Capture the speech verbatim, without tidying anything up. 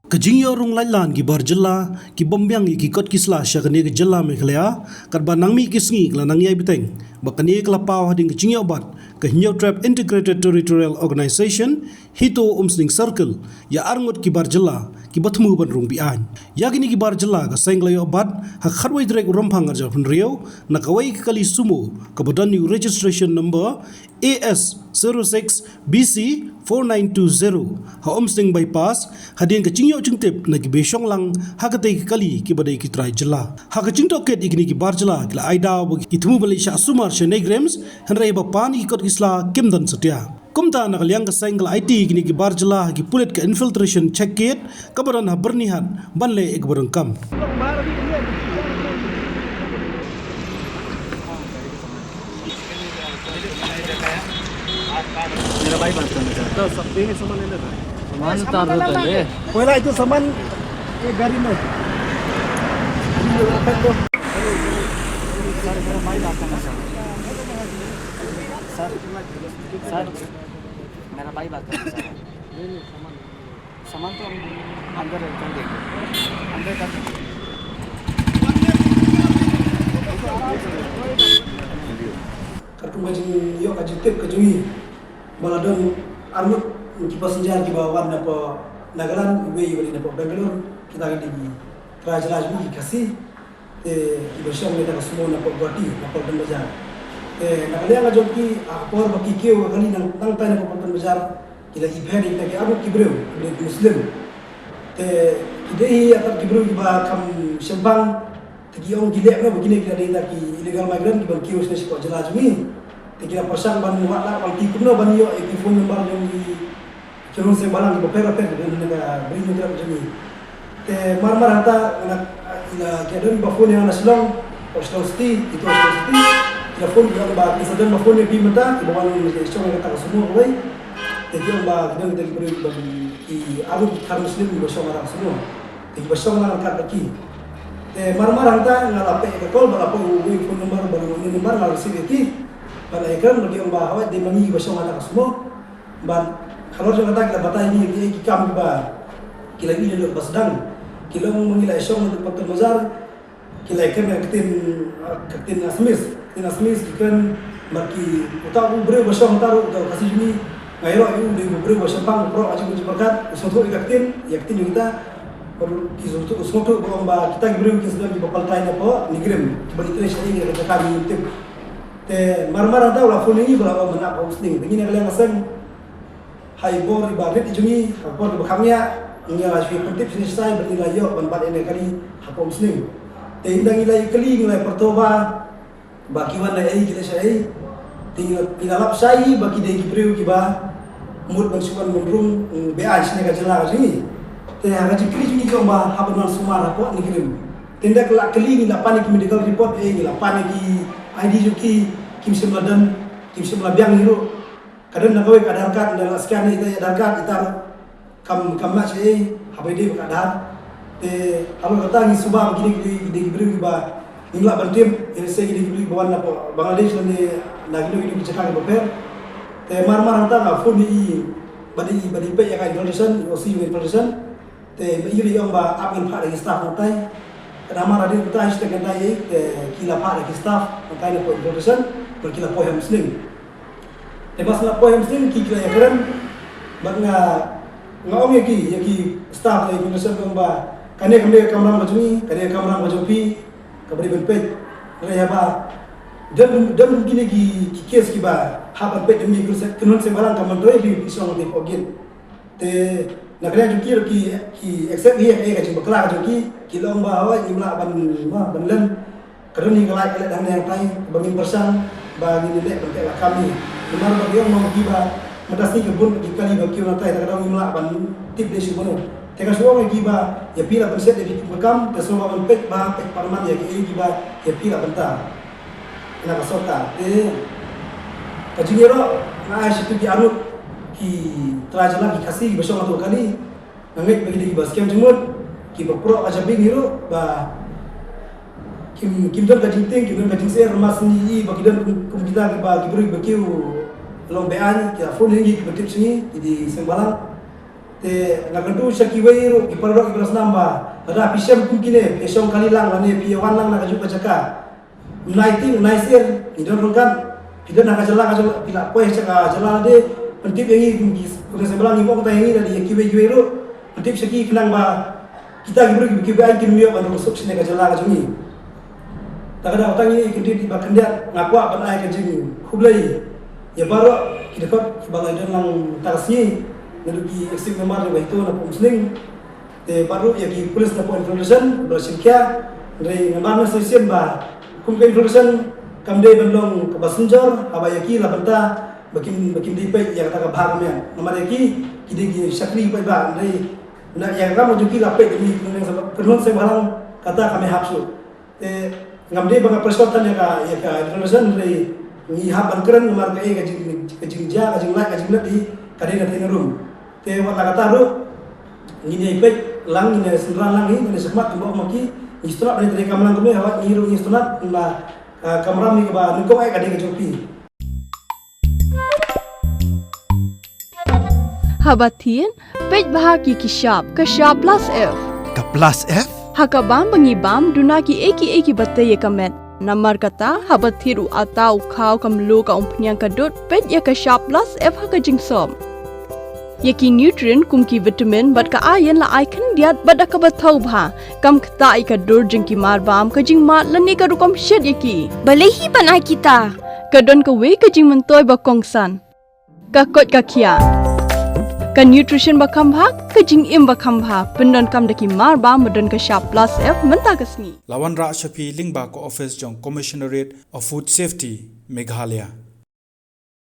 Ka jingïoh rung laitlan ki bar jylla ki bym biang ïa ki kot ki sla sha kane ka jylla Meghalaya, katba nang mih ki sngi ka la nang ïai bteng ba kane ka la paw hadien ka jingïoh bat ka Hynñiew Trep Integrated Territorial Organization, HITO Umsning Circle, ïa arngut ki bar jylla ki ba thmu ban rung be-aiñ. Ïa kine ki bar jylla ka seng ka la ïoh bat ha khatwei tarik u Rymphang arhajar arphew hynriew na kawei ka kali sumo ka ba don ïa u registration number A S zero six B C four nine two zero ha Umsning Bypass, hadien ka jingïoh jingtip na ki ba shong lang ha katei ka kali ki ba dei ki trai jylla. Ha ka jingtohkit ïa kine ki bar jylla ki la ai daw ba ki thmu ban leit shah sumar sha NEIGRIHMS, hynrei ba pan ïa ki kot ki sla kim don satia. Kumta na ka liang ka seng ka la aiti ïa kine ki bar jylla ha ki pulit ka infiltration check gate ka ba don ha Byrnihat ban leh ïa ka ba donkam. मेरा भाई बात करना चाहता है। तो सब देंगे सामान ले लेना। सामान उतार दो पहले। पहला ये तो सामान एक गाड़ी में। सर, मेरा भाई बात करना चाहता है। सर, सर, मेरा भाई बात करना चाहता है। सामान तो हम अंदर कर देंगे, अंदर कर देंगे। Katkum ka jingïoh ka jingtip ka jong ngi ba la don arngut ki passenger ki ba wan napoh Nagaland, iwei iwei napoh Bangalore, kita ki dei ki trai jylla jong ngi ki Khasi. Te ki ba shong na ka sumo napoh Guwahati, napoh Patan Bazar. Te na ka liang ka jong ki, ha ka por ba ki kiew ka kali nang, nangtai napoh Patan Bazar, ki la ïapher ïa kita ki arngut ki briew, ki briew Muslim. Te ki dei hi ïa ki briew ki ba kham shemphang, te ki ong ki leh ba kine ki la dei kita ki illegal migrant ki ban kiew sha sha ka jylla jong ngi. Te ki la pyrshang ban wad lah wan ki kumno ban ïoh ïa ki phone number jong ki Ki nong seng balang ki bapher bapher ki don ha ka Bri Nongkrem jong ngi. Te mar mar hangta nga, ïa ki don ba phone ïa nga na Shillong, o Shillong City, ito Shillong City. Ki la phone ki ong ba ki sa don ba phone ïa phi mynta, ki ba wan shong ïa kata ka sumo kawei. Te ki ong ba ki don ki delivery ba ki arngut ki khar Muslim ki ba shong ïa kata ka sumo. Te ki ba shong ïa kata ka ki. Te mar mar hangta nga la peit ïa ka call, ba la peit ïa u phone number, ba u phone number nga la receive ïa ki. Ba la ïa kren ba ki ong ba hawai dei ma ngi ki ba shong ïa kata ka sumo. Bad halor jong kata ki la batai ïa ngi ïa ki kam kiba ki la ïohi naduh ba sdang. Ki la ong ba ngi la shong naduh Patan Bazar, ki la kren ka ktien, ka ktien Assamese, ktien Assamese ki kren ba ki, uta u briew ba shong uta ruh, uta u Khasi jong ngi, nga ïaroh ïa u, u dei u briew ba shemphang, u proh ha ka jingpyrkhat, u sngewthuh ïa ka ktien, ïa ka ktien jong kita. Bad ki sngewthuh, u sngewthuh ba ong ba kita ki briew ki sdang kiba paltai napoh NEIGRIHMS, kiba ïatrei shaei ïa ka jaka ngi tip. Te mar mar hangta u la phone ïa ngi ba la ong mynta ka Umsning. Te ngi na ka liang ka seng, ha i bor iba rit i jong ngi, ha i bor iba kham ngiah, ngi la shu pyntip shane shai ba ngi la ïoh ban bat ïa kane ka kali ha ka Umsning. Te ynda ngi la ïoh kali ngi la pyrto ba, ba ki wan da ei, ki leh shaei. Te ngi la, ngi la lap shaei ba ki dei ki briew kiba mut ban shu wan ban rung, mm, be-aiñ shane ka jylla ka jong ngi. Te ha ka jingkylli jong ngi ki ong ba hap ban wan sumar hapoh NEIGRIHMS. Te ynda ki la kylli ngi la pan ïa ki medical report, eh, ngi la pan ïa ki I D jong ki, kim shym la don, kim shym la biang hi ruh. Ka don na kawei ka Aadhaar card, ynda la scan ïa ita i Aadhaar card, ita ruh kam, kam match ei ei, haba ïadei bad ka Aadhaar. Te halor kata ngi suba ba kine ki dei, ki dei ki briew kiba ngim lah ban tip, ïa lehse ki dei ki briew kiba wan napoh Bangladesh lane na kino kino ki jaka kiba pher. Te mar mar hangta nga phone ïa i ba dei, ba dei peit ïa ka infiltration, i O C infiltration. Te ma i ruh i ong ba ap ngin phah da ki staff nangtai. Ka namar hadien kata hashtag nangtai, te ki la phah da ki staff nangtai na poi infiltration, bad ki la poi ha Umsning. Te ba shu la poi ha Umsning ki, ki la ïakren, bad nga, nga ong ïa ki, ïa ki staff na infiltration, nga ong ba kane kam dei ka kamram ka jong ngi, kane ka kamram ka jong phi, kaba dei ban peit. Hynrei haba don, don kine ki, ki case kiba hap ban peit da kine ki kynhun seng bhalang, kam myntoi phi, phi shong hangtei hapoh gate. Te na ka liang jong ki ruh ki, ki accept hi ïa ka jingbakla ka jong ki, ki la ong ba hooid ngim lah ban, ban, ban len. Ka don hi ka lait ka leit hangne hangtai ba ngin pyrshang ba ngin leh ban teh lakam hi. Namar ba ki ong ma ki ba mynta sngi ka bun ki kali ba kiew nangtai, te ka daw ngim lah ban tip dei shuh mano. Te nga shu ong ïa ki ba ïa phi lah ban set ïa phi kum ka kam, te sngewbha ban peit ba peit parman ïa kiei kiba ïa phi lah bynta na ka sorkar. Te ka jingïaroh nga ai sha kito ki arngut ki trai jylla ki Khasi kiba shong ha kato ka kali. Nga ngeit ba ki dei kiba skhem jingmut, kiba proh ka jabieng hi ruh, ba kim, kim don ka jingtieng, kim don ka jingsyier, namar ngi i ba ki don kum, kum kita kiba, ki briew ba kiew long be-aiñ, ki la phone ïa ngi kiba tip sha ngi, ki dei seng bhalang. Te nga kyntu sha kiwei ruh ki paralok ki parasnam ba lada phi shem kum kine, phi shong kali lang lane phi wan lang na kajuh ka jaka, u nai ting u nai sir, ngi don ryngkat. Phi don ha ka jylla ka jong, phi la poi sha ka jylla lade, pyntip ïa ngi kum ki, kum ki seng bhalang, ngi ong ta ïa ngi lade ïa kiwei kiwei ruh, pyntip sha ki khnang ba kita ki briew kiba kin ïoh ban rung suk shane ka jylla ka jong ngi. Ta ka daw tang ïa ki dei ba khyndiat, nga kwah ban ai ka jingkhublei ïa baroh ki dkhot kiba la don lang ta ka sngi, naduh ki executive member ba ito na Umsning, te bad ruh ïa ki police na Infiltration ba la shim khia. Hynrei namar nga shisien ba kum ka Infiltration kam dei ban long kaba synjor, haba ïa ki la bynta ba kin, ba kin dei peit ïa kata ka bha ka miat. Namar ïa ki, ki dei ki shakri paidbah, hynrei na ïa ka kam jong ki la peit ïa ki kynhun seng bhalang, kata kam hap shuh. Te ngam dei ba nga pyrshah than ïa ka, ïa ka Infiltration, hynrei ngi hap ban kren namar kaei ka jing, ka jingjia, ka jinglait, ka jinglait hi ka dei na teng rum. Te wat la kata ruh ngin ïa peit lang, ngin ïa synran lang hi, ngin ïa shakmat kumba ong ma ki, ngi sngewtynnat, ngi trei kam lang kumne, haba ngi ruh ngi sngewtynnat, namar ka kamram hi kaba nyngkong eh ka dei ka jong phi. Haba thied, peit bha ki ki shap, ka shap plus F. Ka plus F? Ha ka bam ba ngi bam, duna kiei kiei kiba tei ïa ka met. Namar kata, haba thied u atta, u khaw, ka mluh, ka umphniang, ka dud, peit ïa ka shap plus F ha ka jingsop. Ïa ki nutrient kum ki vitamin bad ka iron la ai khyndiat bad da kaba thaw bha. Kam ktah ïa ka dur jong ki mar bam, ka jingmad lane ka rukom shet ïa ki. Balei hi ban ai kita? Ka don kawei ka jingmyntoi ba kongsan. Ka koit ka khiah. Ka nutrition ba kham bha, ka jingim ba kham bha. Pyndonkam da ki mar bam ba don ka shap plus F mynta ka sngi. La wanrah sha phi lyngba ka office jong Commissionerate of Food Safety, Meghalaya.